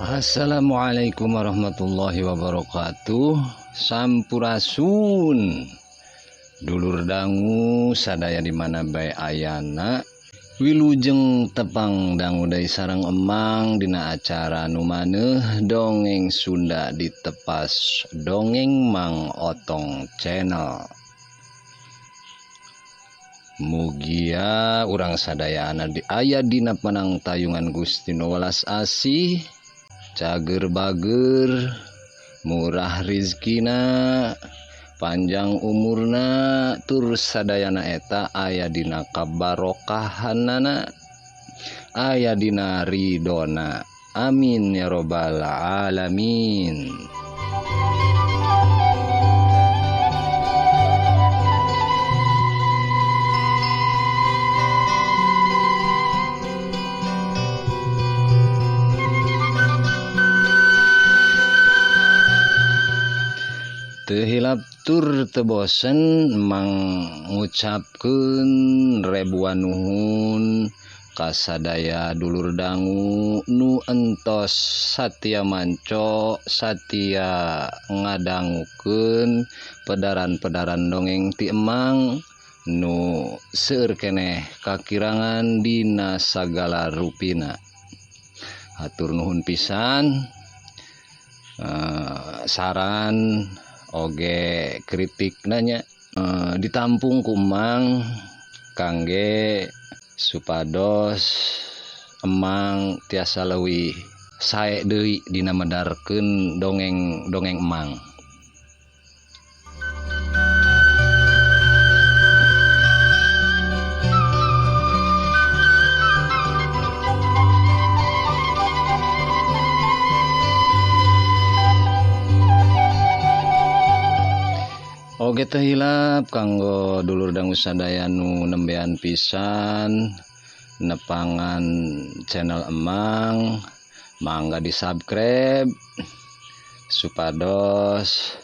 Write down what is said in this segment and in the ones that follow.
Assalamualaikum warahmatullahi wabarakatuh. Sampurasun dulur dangu sadaya di mana bae ayana. Wilujeng tepang dangu deui sareng emang dina acara nu maneuh dongeng Sunda ditepas Dongeng Mang Otong Channel. Mugia urang sadayana aya dina panangtayungan Gusti nu welas asih, cager bager, murah rizkina, panjang umurna, tur sadayana eta aya dina kabarokahanana, aya dina ridona. Amin ya robbal alamin. Teu hilap tur teu bosen mangucapkeun ribuan nuhun kasadaya dulur dangu nu entos satia manco satia ngadangukeun pedaran-pedaran dongeng ti emang nu seueur keneh kakirangan dina sagala rupina. Hatur nuhun pisan, saran oge kritik nanya ditampung ku emang kangge supados emang tiasa leuwih sae deui dina medarkeun dongeng-dongeng emang. Oge teu hilap kanggo dulur dangu sadaya nu nembean pisan nepangan channel emang, mangga di subscribe supados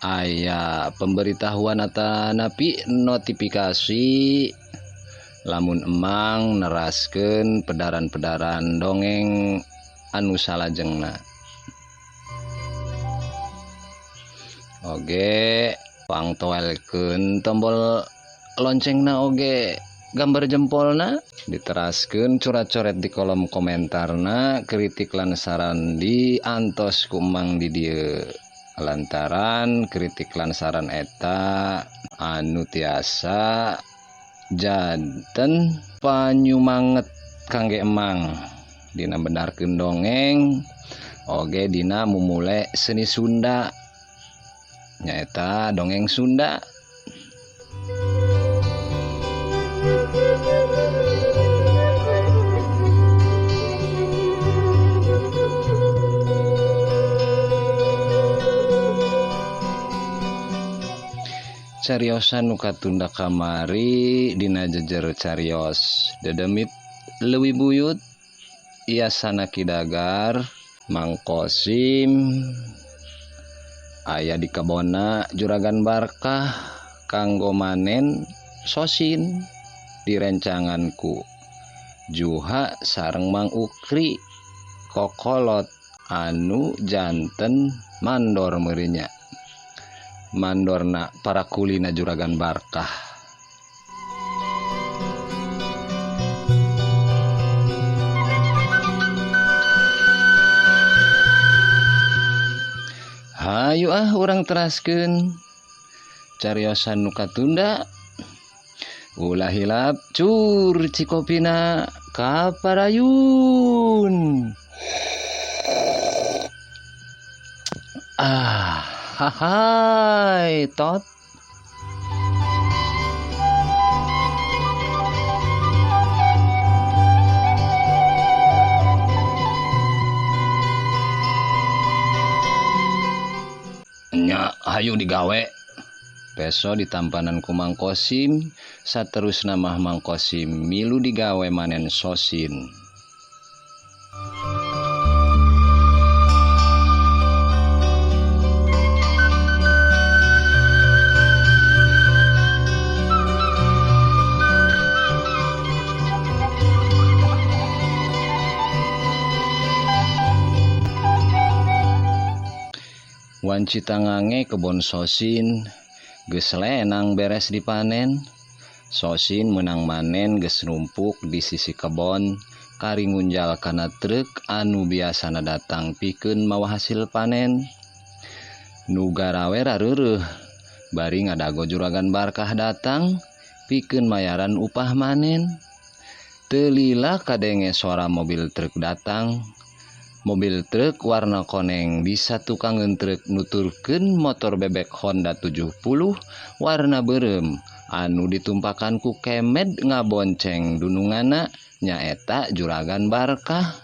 aya pemberitahuan atanapi notifikasi lamun emang neraskeun pedaran-pedaran dongeng anu salajengna. Oge pangtoelkeun tombol loncengna oge gambar jempolna, diteraskeun coret-coret di kolom komentarna, kritik lan saran di antos ku emang di dieu. Lantaran kritik lan saran eta anu tiasa janten panyumanget kangge emang dina benarkeun dongeng oge dina mumule seni Sunda nyaeta dongeng Sunda. Cariosan nu katunda kamari dina jejer carios dedemit leuwih buyut Yasana Kidagar Mang Kosim aya di kebona Juragan Barkah kanggo manen sosin direncanganku Juha sareng Mang Ukri kokolot anu janten mandor meureunnya mandorna para kulina Juragan Barkah. Hayu ah urang teraskeun cariosan nu katunda. Ulah hilap cur cikopina kaparayun. Ah hahai tot. Nya hayu digawe. Peso ditampanan ku Mang Kosim, saterusna mah Mang Kosim milu digawe manen sosin. Wanci tangange kebon sosin geus lenang beres dipanen. Sosin menang manen geus numpuk di sisi kebon kari ngunjal kana truk anu biasana datang pikeun mawa hasil panen. Nu garawe rareureuh bari ngadago Juragan Barkah datang pikeun mayaran upah manen. Teu lila kadenge suara mobil truk datang. Mobil truk warna koneng bisa tukangeun truk nuturkeun motor bebek Honda 70 warna beureum anu ditumpakan ku Kemed ngabonceng dunungana nyaeta Juragan Barkah.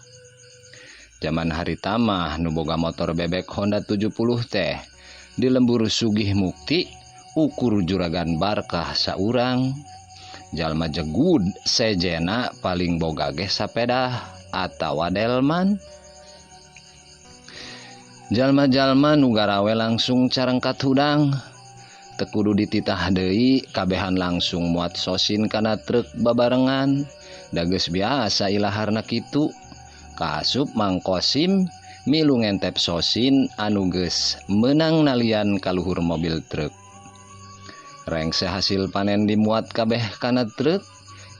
Jaman harita mah nu boga motor bebek Honda 70 teh di lembur Sugih Mukti ukur Juragan Barkah saurang. Jalma jegud sejena paling boga ge sapedah atawa delman. Jalma-jalma nu garawe langsung carengkat hudang. Teu kudu dititah deui, kabehan langsung muat sosin kana truk babarengan. Da geus biasa ilaharna kitu. Kaasup Mang Kosim milu ngentep sosin anu geus meunang nalian kaluhur mobil truk. Rengse hasil panen dimuat kabeh kana truk.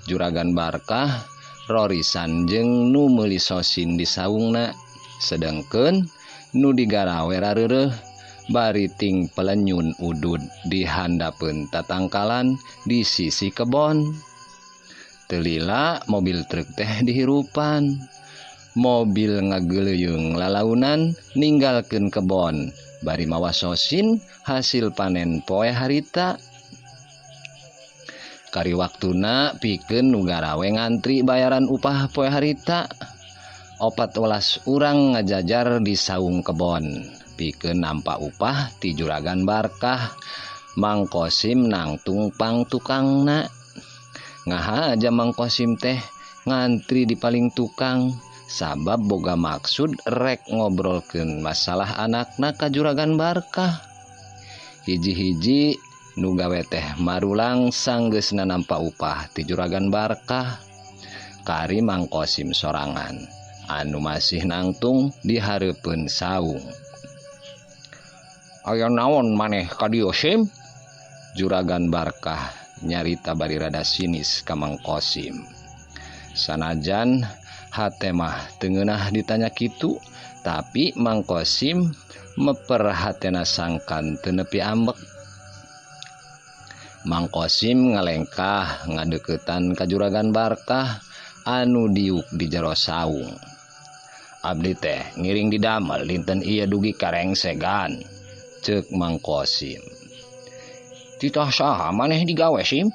Juragan Barkah rorisan jeung nu meuli sosin di saungna. Sedengkeun nu digarawe rareureuh bari ting pelenyun udud di handapeun tatangkalan di sisi kebon. Teu lila mobil truk teh dihirupan. Mobil ngageleuyeung lalaunan ninggalkeun kebon bari mawa sosin hasil panen poe harita. Kari waktuna pikeun nu garawe ngantri bayaran upah poe harita. 14 urang ngajajar di saung kebon pikeun nampa upah ti Juragan Barkah. Mang Kosim nangtung pang tukangna. Ngahaja Mang Kosim teh ngantri di paling tukang sabab boga maksud rek ngobrolkeun masalah anakna ka Juragan Barkah. Hiji-hiji nu gawe teh marulang sanggeusna nampa upah ti Juragan Barkah. Kari Mang Kosim sorangan anu masih nangtung di hareupeun saung. Aya naon maneh ka dieu Sim? Juragan Barkah nyarita bari rada sinis ka Mang Kosim. Sanajan hate mah teu ngeunah ditanya kitu, tapi Mang Kosim meper hatena sangkan teu nepi ambek. Mang Kosim ngalengkah ngadeuketan ka Juragan Barkah anu diuk di jero saung. Abdi teh ngiring didamel dinten ieu dugi ka rengsegan, ceuk Mang Kosim. Titah saha maneh digawe Sim?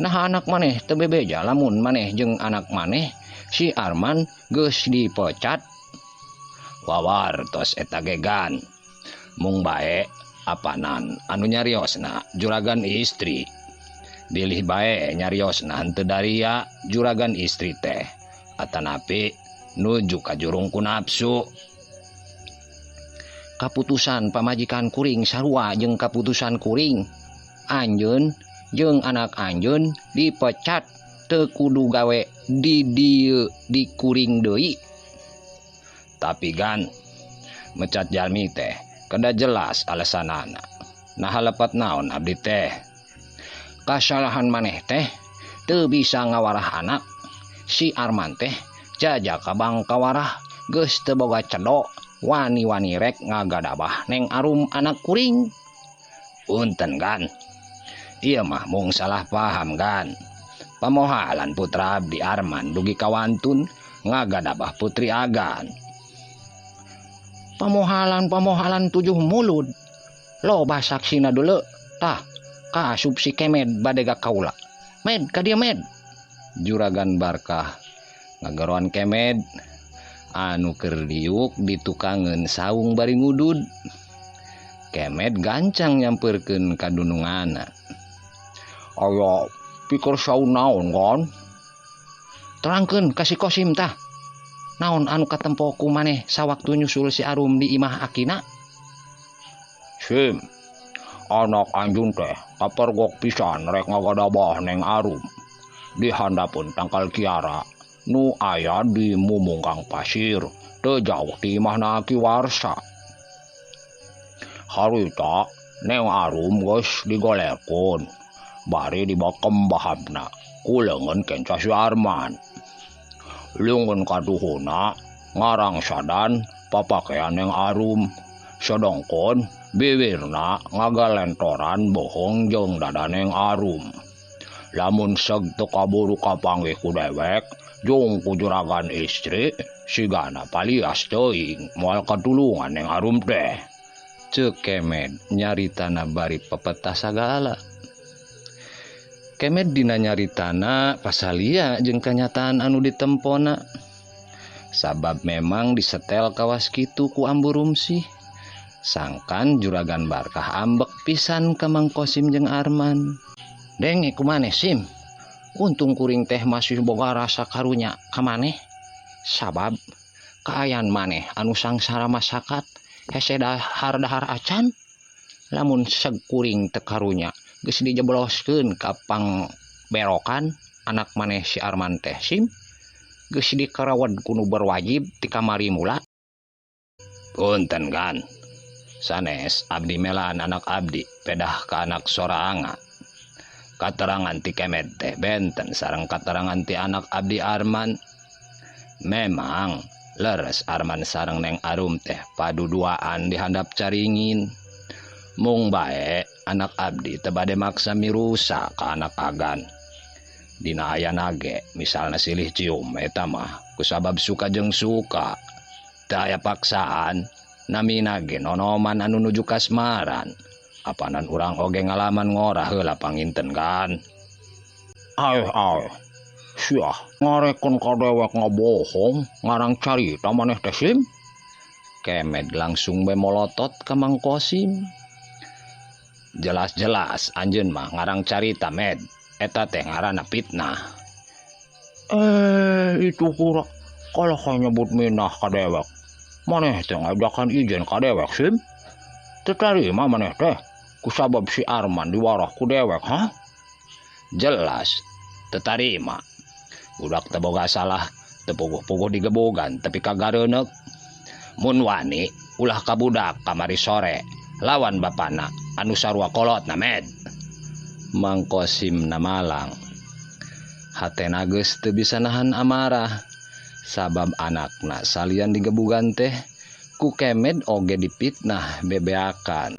Nah anak maneh teu bebeja lamun maneh jeung anak maneh si Arman geus dipecat. Wawar tos eta gegan. Mung bae apanan anu nyariosna juragan istri. Bilih bae nyariosna henteu daria juragan istri teh. Atanapi nuju ka jurung ku nafsu. Kaputusan pamajikan kuring sarua jeung kaputusan kuring. Anjeun jeung anak anjeun dipecat teu kudu gawe di dieu di kuring deui. Tapi gan mecat jalmi teh kada jelas alasanana. Nah lepat naon abdi teh. Kasalahan maneh teh teu bisa ngawarah anak. Si Arman teh jajaka bangkawarah geus teu boga cedok wani-wani rek ngagadabah neng arum anak kuring. Punten gan. Ieu mah mung salah paham gan. Pamohalan putra abdi Arman dugi kawantun ngagadabah putri Agan. Pamohalan-pamohalan tujuh mulud. Loba saksina dulu. Tah, kaasup si Kemed badega kaula. Med, ka dieu Med. Juragan Barkah ngageroan Kemed anu keur diuk di tukangeun saung bari ngudud. Kemed gancang nyampeurkeun ka dununganna. Aya pikir saun naon kan? Terangkeun ka si Kosim tah. Naon anu katempo ku maneh sawaktu nyusul si Arum di imah akina? Sim, anak anjun teh kapergok pisan rek ngagadabah neng Arum. Di handapun tangkal kiara nu aya di mumungkang pasir teu jauh ti imahna Aki Warsa. Harita Neng Arum geus digolerkeun bari dibakem bahabna ku leungeun kenca si Arman. Leungeun kaduhuna ngarangsadan papakean Neng Arum sedengkeun biwirna ngagalentoran bohong jeung dada Neng Arum. Lamun seg teu kaburu kapanggih ku dewek jeung ku juragan istri sigana palias teuing moal katulungan Neng Arum teh. Ceuk Kemed nyaritana bari pepetah sagala. Kemed dina nyaritana pasalia jeung kanyataan anu ditempona. Sabab memang disetel kawas kitu ku Ambu Rumsih. Sangkan Juragan Barkah ambek pisan ka Mang Kosim jeung Arman. Denge ku maneh Sim. Untung kuring teh masih boga rasa karunya ka maneh. Sabab kaayan maneh anu sangsara masakat hese dahar-dahar acan. Lamun seg kuring teu karunya geus dijebloskeun ka pangberokan anak maneh si Arman teh Sim. Geus dikarawed ku nu berwajib ti kamari mula. Punten kan. Sanes abdi melaan anak abdi pedah ka anak sorangan. Katerangan ti Kemed teh benten sareng katerangan ti anak abdi Arman. Memang leres Arman sareng Neng Arum teh paduduaan di handap caringin. Mung bae anak abdi teu bade maksa mirusa ka anak agan. Dina ayana ge misalna silih cium eta mah kusabab suka jeung suka. Teu aya paksaan namina ge nonoman anu nuju kasmaran. Apanan urang oge ngalaman ngorah heula panginten kan. Aeh aeh. Siah ngarekon ka dewek ngabohong ngarang carita maneh teh Sim. Kemed langsung be molotot ka Mang Kosim. Jelas-jelas anjeun mah ngarang carita Med. Eta teh ngaranna fitnah. Itu kura kalau nyebut minah ka dewek. Maneh teh ngajakan ijen ka dewek Sim. Teu tarima maneh teh kusabab si Arman diwarah ku dewek ha? Jelas teu tarima. Budak teu boga salah, teu puguh-puguh digebogan tapi kagareuneuh. Mun wani ulah ka budak kamari sore lawan bapana anu sarua kolotna Med. Mang Kosim namalang. Hatena geus teu bisa nahan amarah sabab anakna salian digebugan teh ku Kemed oge dipitnah bebeakan.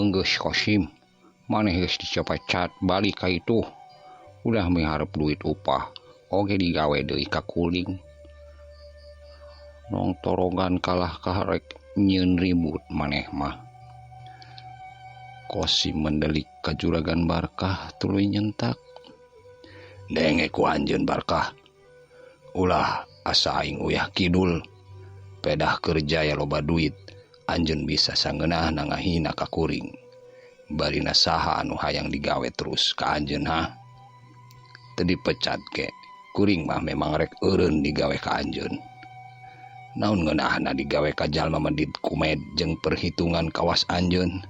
Geus Kosim, maneh geus dicepecat balik ka itu. Udah miharep duit upah, oge digawe deui ka kuling. Nong torogan kalah karek nyieun ribut maneh mah. Kosim mendelik ka Juragan Barkah tuluy nyentak. Denge ku anjeun Barkah. Ulah asa aing uyah kidul. Pedah kerja ya loba duit. Anjeun bisa sangeunahna ngahina ka kuring. Barina saha anu hayang digawe terus ka anjeun ha? Teu dipecat ge. Kuring mah memang rek eureun digawe ka anjeun. Naon ngeunahna digawe ka jalma medit kumed jeung perhitungan kawas anjeun.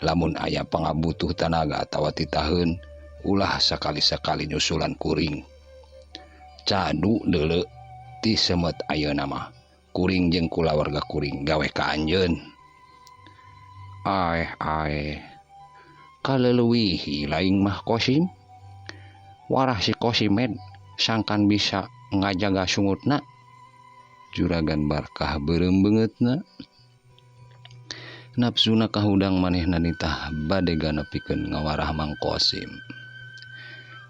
Lamun aya pangabutuh tanaga atawa titaheun, ulah sakali-sakali nyusulan kuring. Cadu deuleu ti semet ayeuna mah. Kuring jeung kulawarga kuring gawe ka anjeun. Aeh aeh. Kaleuwihi laing mah Kosim. Warah si Kosim Med sangkan bisa ngajaga sungutna. Juragan Barkah beureum beungeutna. Nafsuna kahudang manehna nitah bade ganepikeun ngawarah Mang Kosim.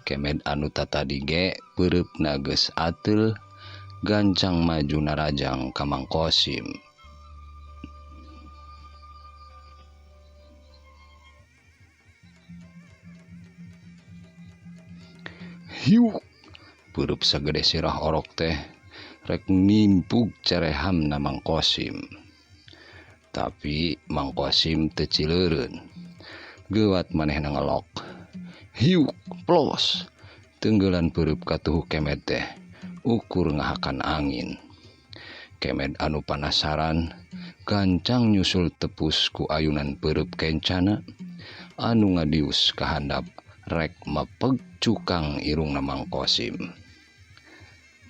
Kemed anu tatadi ge peureupna geus ateul gancang maju narajang ka Mang Kosim. Hiuk, peureub sagede sirah orok teh rek nimpug cerehamna Mang Kosim. Tapi Mang Kosim teu cileureun. Geuwat manehna ngelok. Hiuk, plos. Tenggelan peureub katuhu Kemed teh. ukur ngahakan angin. Kemed anu panasaran gancang nyusul tepus ku ayunan peureub kencana anu ngadius kahandap rek mepeg cukang irungna Mang Kosim.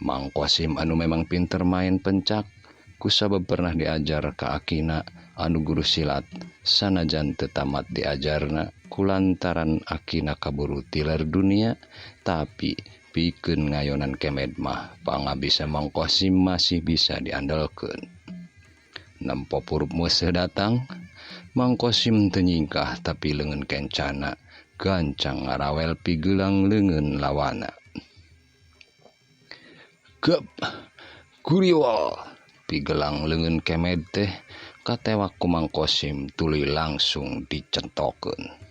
Mang Kosim anu memang pinter main pencak kusabab pernah diajar ka akina anu guru silat sanajan teu tamat diajarna kulantaran akina kaburu tilar dunia, tapi pikeun ngayonan Kemed mah pangabisa Mang Kosim masih bisa diandalkeun. Nempo purup meuseuh datang, Mang Kosim teu nyingkah tapi leungeun kencana gancang ngarawel pigelang leungeun lawana. Gep guriwal pigelang leungeun Kemed teh katewak ku Mang Kosim tuluy langsung dicentokeun.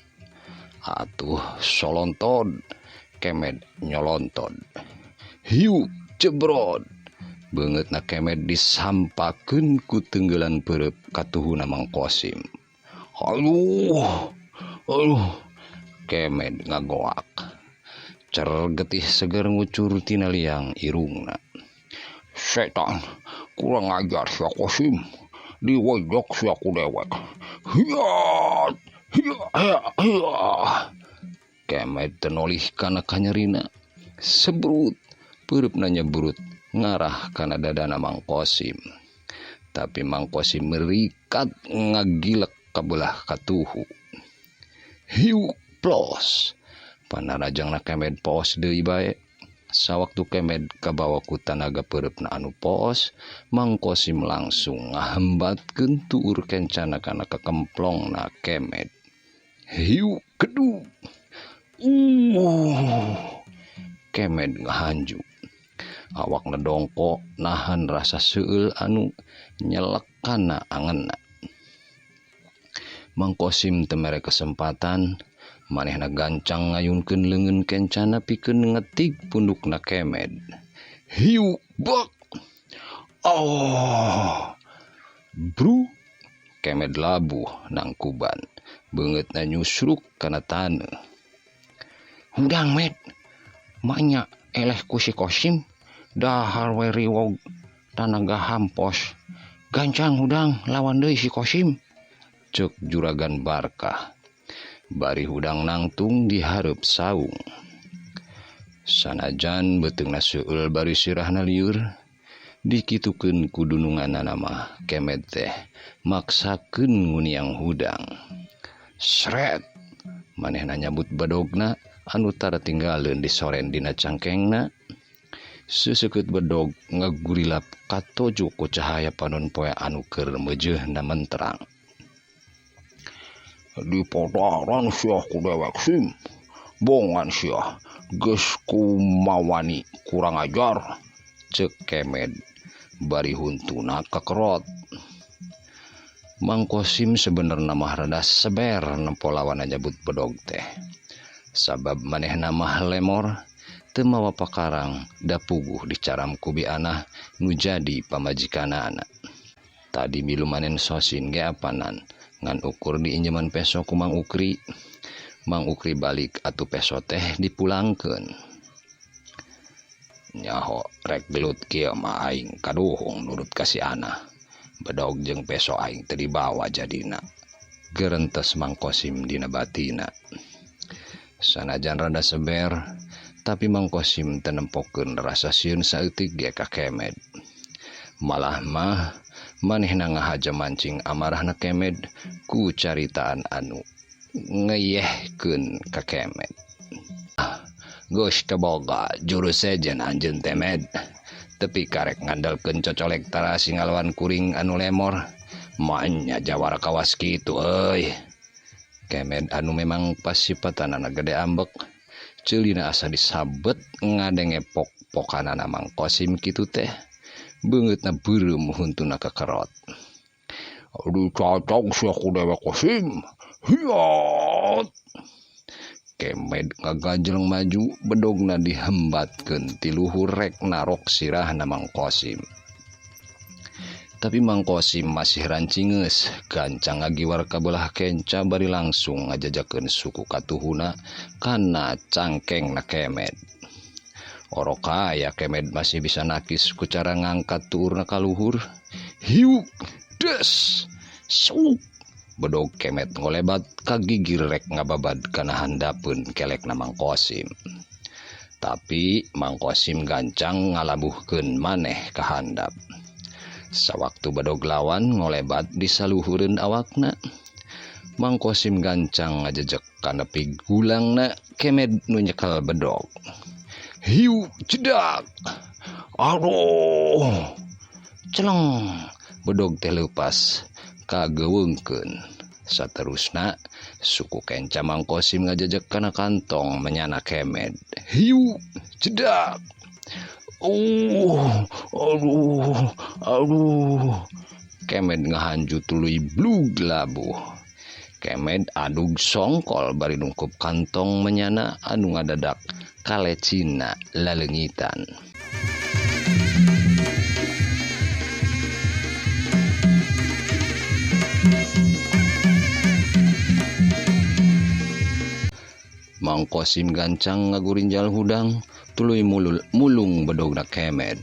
Atuh solontod Kemed nyolontod. Hiu jebrod beungeutna Kemed disampakeun ku tenggelan peureub katuhuna Mang Kosim. Aduh, aduh, Kemed ngagoak. Cer getih seger ngucur tina liang irungna. Setan, kurang ajar sia Kosim. Diwejok sia ku dewek. Hiat, hiat, hiat. Kemed tenolih kana kanyerina. Sebrut, peureupna nyebrut ngarah kana dadana Mang Kosim. Tapi Mang Kosim merikat ngagilek kabelah katuhu. Hiu plos. Panarajangna Kemed poos deui bae. Sawaktu Kemed kabawa ku tanaga peureupna anu poos, Mang Kosim langsung ngahambatkeun tuur kencana kana kekemplongna Kemed. Hiu kedu. Kemed ngahanju. Awakna dongko nahan rasa seueul anu nyelek kana angenna. Mang Kosim teu mere kesempatan, manehna gancang ngayunkeun leungeun kencana pikeun ngetig pundukna Kemed. Hiu bak. Oh. Bru. Kemed labuh nangkuban, beungeutna nyusruk kana taneuh. Hudang Med, maknya eleh ku si Kosim dahar we riwog tanaga hampos. Gancang hudang lawan deui si Kosim, ceuk Juragan Barkah. Bari hudang nangtung dihareup saung. Sanajan beuteungna seueul bari sirahna lieur, dikitukeun ku dununganana mah Kemed teh maksakeun nguniang hudang. Sret, manehna nyabut bedogna anu tara tinggaleun disoren dina cangkengna. Seuseukeut bedog ngagurilap katojo ku cahaya panon poe anu keur meujeuhna menterang. Di podaran sia ku dewek Sim. Bongan sia geus kumawani kurang ajar, ceuk Kemed bari huntuna kekerot. Mang Kosim sebenarna mah rada seber nempo lawan nyabut bedog teh. Sabab manehna mah lemor teu mawa pakarang da puguh dicaram ku bianah nu jadi pamajikanana. Tadi milu manen sosin ge apanan ngan ukur diinjeman peso ku Mang Ukri. Mang Ukri balik atuh peso teh dipulangkeun. Nyaho rek gelut kieu mah aing kaduhung nurut ka si Anah. Bedog jeung peso aing teu dibawa jadina. Gerentes Mang Kosim dina batina. Sanajan rada seber, tapi Mang Kosim teu nempokeun rasa sieun saeutik ge ka Kemed. Malah mah manehna ngahaja mancing amarahna Kemed ku caritaan anu ngeyehkeun ka Kemed. Geus teu boga jurus sejen anjeun teh Med. Tepi karek ngandalkeun cocolek tarasi ngalawan kuring anu lemor. Maenya jawara kawas kitu euy. Kemed anu memang pasipatanana gede ambek, ceulina asa disabet ngadenge pok-pokanana Mang Kosim kitu teh. Beungeutna beureum huntuna kekerot. Dicacok sia ku dewek Kosim. Hiat. Kemed ngagajleng maju, bedogna dihembatkeun ti luhur rek narok sirahna Mang Kosim. Tapi Mang Kosim masih rancingeus, gancang ngagiwar kabelah kenca bari langsung ngajajakeun suku katuhuna kana cangkengna Kemed. Orok aya Kemed masih bisa nakis ku cara ngangkat tuurna ka luhur. Hiuk des suk bedog Kemed ngolebat ka gigir rek ngababad kana handapeun kelekna Mang Kosim. Tapi Mang Kosim gancang ngalabuhkeun maneh ka handap. Sawaktu bedog lawan ngolebat di saluhureun awakna, Mang Kosim gancang ngajejek kana pigulangna Kemed nu nyekel bedog. Hiu jedak. Aduh. Celeng bedog teh leupas kageweungkeun. Saterusna suku kenca Mang Kosim ngajejek kana kantong menyana Kemed. Hiu jedak. Aduh, aduh. Kemed ngahanju tuluy blug labuh. Kemed adug songkol bari nungkup kantong menyana anu ngadadak kalecina laleungitan. Mang Kosim gancang ngagurinjal hudang tuluy mulung bedogna Kemed.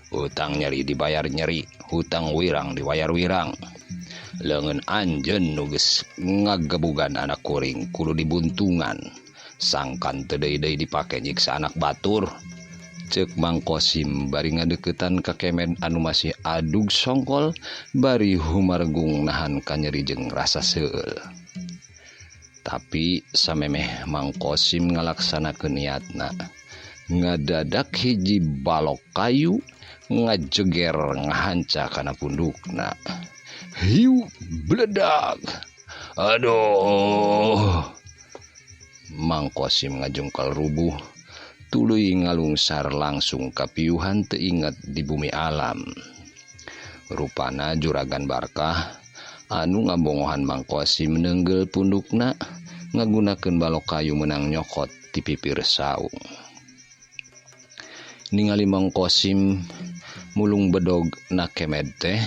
Utang nyeri dibayar nyeri, hutang wirang dibayar wirang. Leungeun anjeun nu geus ngagebugan anak kuring kudu dibuntungan. Sangkan teu deui-deui dipake nyiksa anak batur. Ceuk Mang Kosim bari ngadeukeutan ka Kemed anu masih adug songkol bari humargung nahan kanyeri jeung rasa seueul. Tapi samemeh Mang Kosim ngalaksanakeun niatna, ngadadak hiji balok kayu ngajeger ngahanca kana pundukna. Hiu bledak. Aduh. Mang Kosim ngajungkal rubuh, tuluy ngalungsar langsung ka piuhan teu inget di bumi alam. Rupana Juragan Barkah anu ngabongohan Mang Kosim neunggel pundukna ngagunakeun balok kayu meunang nyokot ti pipir saung. Ningali Mang Kosim mulung bedog na Kemed teh,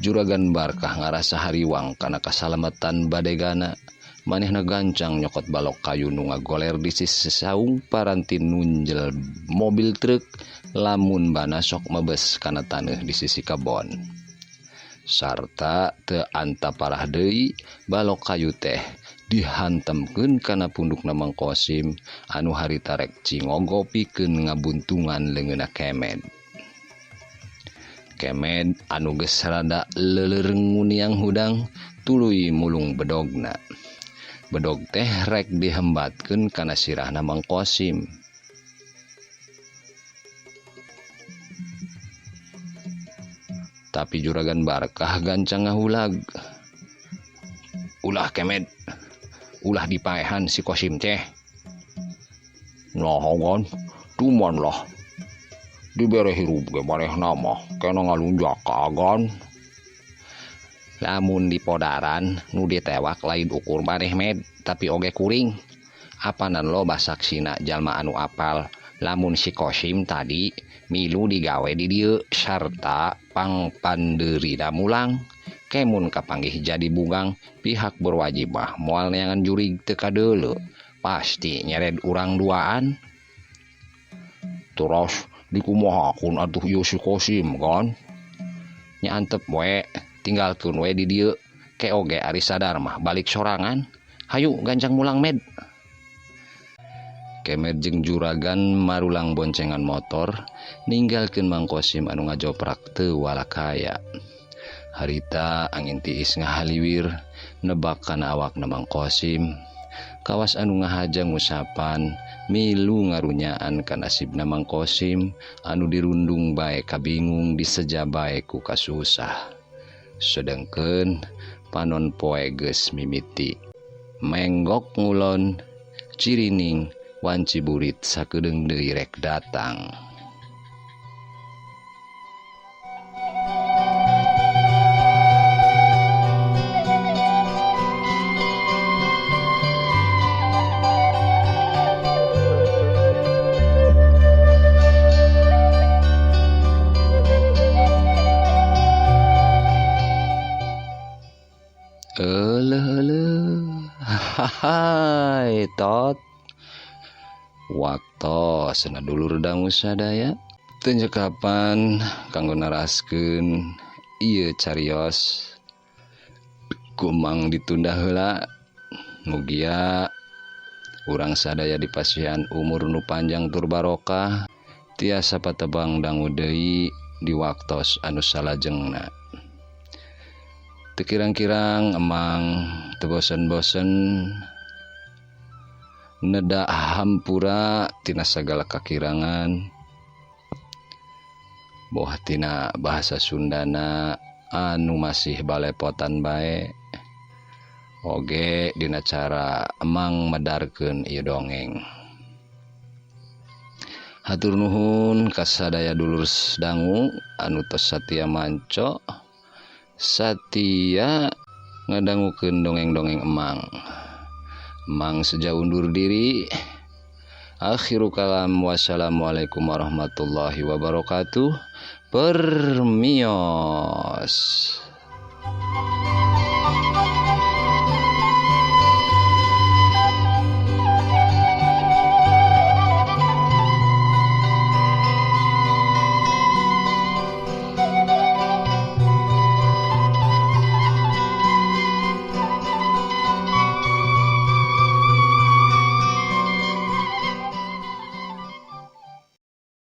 Juragan Barkah ngarasa hariwang kana kasalamatan badegana. Manehna gancang nyokot balok kayu nu ngagoler di sisi saung paranti nunjel mobil truk lamun bana sok mebes kana taneuh di sisi kebon. Sarta teu anta parah deui balok kayu teh dihantemkeun kana pundukna Mang Kosim anu harita rek cingogo pikeun ngabuntungan leungeunna Kemed. Kemed anu geus rada leuleureng nguniang hudang tuluy mulung bedogna. Bedog teh rek dihembatkeun kana sirahna Mang Kosim. Tapi Juragan Barkah gancang ngahulag. Ulah Kemed, ulah dipaehan si Kosim teh. Nah kan, cuman lah. Dibere hirup ge manehna mah kena ngalunjak ka agan. Lamun dipodaran nu ditewak lain ukur maneh Med, tapi oge kuring. Apanan loba saksina jalma anu apal lamun si Kosim tadi milu digawe di dieu sarta pangpandeurina mulang. Kemun kapanggih jadi bungang pihak berwajib mah moal neangan jurig teu kadeuleu. Pasti nyered urang duaan. Terus dikumahakeun atuh ieu si Kosim kan? Nya antep we, tinggalkeun we di dieu. Ke oge ari sadar mah balik sorangan. Hayu gancang mulang Med. Kemed jeung Juragan marulang boncengan motor ninggalkeun Mang Kosim anu ngajoprak teu walakaya. Harita angin tiis ngahaliwir nebak kana awakna Mang Kosim. Kawas anu ngahaja ngusapan milu ngarunyaan ka nasibna Mang Kosim anu dirundung bae kabingung diseja bae ku kasusah. Sedengkeun panon poe geus mimiti menggok ngulon cirining wanci burit sakedeung deui rek datang. Eleh eleh, hai tot. Waktosna dulur dangu sadaya teu nyekapan kanggo naraskeun ieu carios ku Emang ditunda heula. Mugia urang sadaya dipasihan umur nu panjang tur barokah tiasa patebang dangu deui di waktos anu salajengna. Teu kirang-kirang Emang teu bosen-bosen neda hampura tina sagala kakirangan boh tina bahasa Sundana anu masih balepotan bae oge dina cara Emang medarkeun ieu dongeng. Hatur nuhun kasadaya dulur dangu anu tos satia manco satia ngadangukeun dongeng-dongeng Emang. Emang seja undur diri. Akhiru kalam, wassalamualaikum warahmatullahi wabarakatuh. Permios.